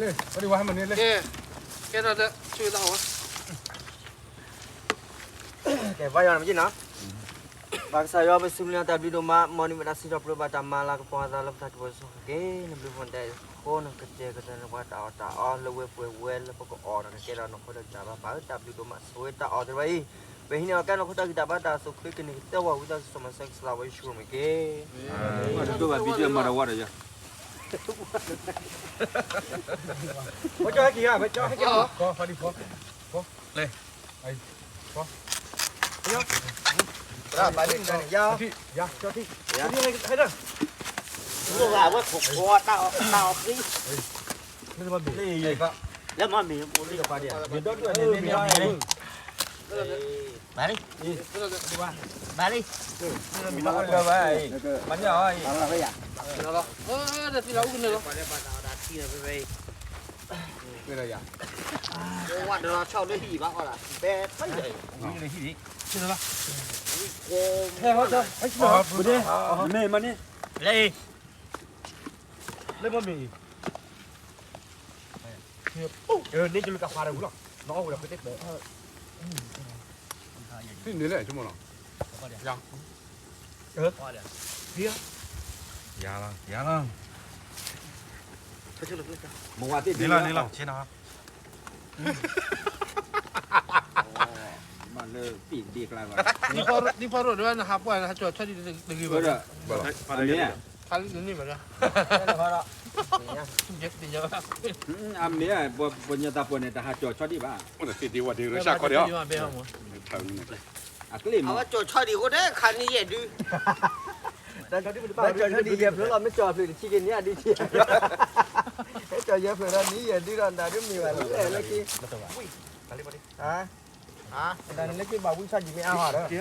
လၢ ပဒိဝါဟဲမၤန့ၣ်လၢ ကဲ ကဲထီၣ်လၢ ဆိၣ်ဝဲသးအီၣ်ဝဲ ကဲ ပှၤယွၤနမ့ၢ်က့နီၤ, ပၢ်ကစၢ်ယွၤ ပစူးမုၢ်လၢ်တၢ်ဘျုးဒိၣ်မး မ်နမ့ၢ်တၢ်စံးထီၣ်ပတြၢၤဘၣ်တၢ်မၤလၤကပီၤအသးလၢပတၢ်ကပီၤစ့ၢ်ကီးက့ၤ နဘျုးဖှိၣ်နတဲအဃိ နကတဲာ်ကတီၤန့ၢ်ပှၤတၢ်အီၣ်တၢ်အီလၢဝဲပှဲၤဝဲလၢပကအီၣ်ဒီးကကဲထီၣ်နခိၣ်ဒီးကစၢ်ဘၣ်ပၢ်ဧၢ တၢ်ဘျုးဒိၣ်မးဆိၣ်ဝဲတၢ်အီၣ်တရံးအံၤ, ပဟံးန့ၢ်အီၣ်ကဲနီၢ်ခိတၢ်ဂံၢ်တၢ်ဘါတၢ်အစိၣ်ချ့ကန့ၢ်ကတၢၢ်ဝဲဝံသးစူၤစီၤမၤစၢၤကစၢ်လၢဝဲယ့ၣ်ၡူးခရံာ်မ့ၢ်က့ၤ မၤတဒိၣ်ဘၣ်ဘံဒုးမၤတဝီဒီးယၤ ဝဲကၠီဟဲက့ၤဧါ ဝဲကၠီဟဲက့ၤဧါ ဖီဖီဒံဖီ ဖီ လၢ ဖီ ဘၣ်လံန့ၣ် ယၤ ယၤ ကၠီထံ ကၠီထံ ဟဲဒၣ် ဝဲခိၣ်ခိၣ်တၢ်အီၣ်တၢ်အီၣ်ဃံ လၢမ့ၢ် လၢမ့ၢ် ဘၣ်လံ ဘၣ်လံ မၤန့ၢ်အီၤအံၤ ဝဲဒီးယၤ ဝဲဒီးဆီလၢဟံၣ်ဘၣ်အီၣ်လၢ ဖဲဖဲလၢ ဟဲဟီၣ်ဒီး မ့ၢ်မၤန့ၢ် လၢ လၢမ့ၢ်မ့ၢ်အံၤ န့ၣ်ကလူးကခွါဒီးဝံၤလီၤ နအီၣ်ဝဲဒီးဖဲတဲပဲ ဖဲန့ၣ်လဲၣ် ဆိကမိၣ်နီၤ ယၤ ယၤလီၤ ယၤလီၤ မဝါသ့ၣ်ဒ်လီၤ န့ၣ်လီၤ ဆ့နီၤ မၤလၢပံာ်ဒ့ကျါဘၣ် ဒ်ဖီရိၣ်ဒ်ဝဲနဟးပှၢ်နဟးကၠီၤဆီဒံၣ်တဂ့ၤဘၣ် ဖးလံတန့ၢ်ဘၣ်ဒီး အမ့ၢ် ပှၤညီသးပှၢ်န့ၣ် တဟးကၠီၤဆီဒံၣ်ဘၣ် အကျ့ၣ်မး ကၠီၤဆီဒံၣ်အဃိန့ၣ် ခးန့ၢ်ယဲၢ်ဒု ကၠီၤဆီဒံၣ်ယဲၢ်ဖျၢၣ်လီၤ မ့ၢ်ကၠီၤဖျၢၣ်တဆံက့ၤန့ၣ် အဒုဆံ ကၠီၤယဲၢ်ဖျၢၣ်ဒီးန့ၢ်ယဲၢ်ဒုဒီး နတၢ်ဒုမ့ၢ်ဘၣ်လၢလၢခံ တၢ်န့ၣ်လၢခံဘၣ်ဝံဆီဒံၣ်မ့ၢ်အါဟီဒီး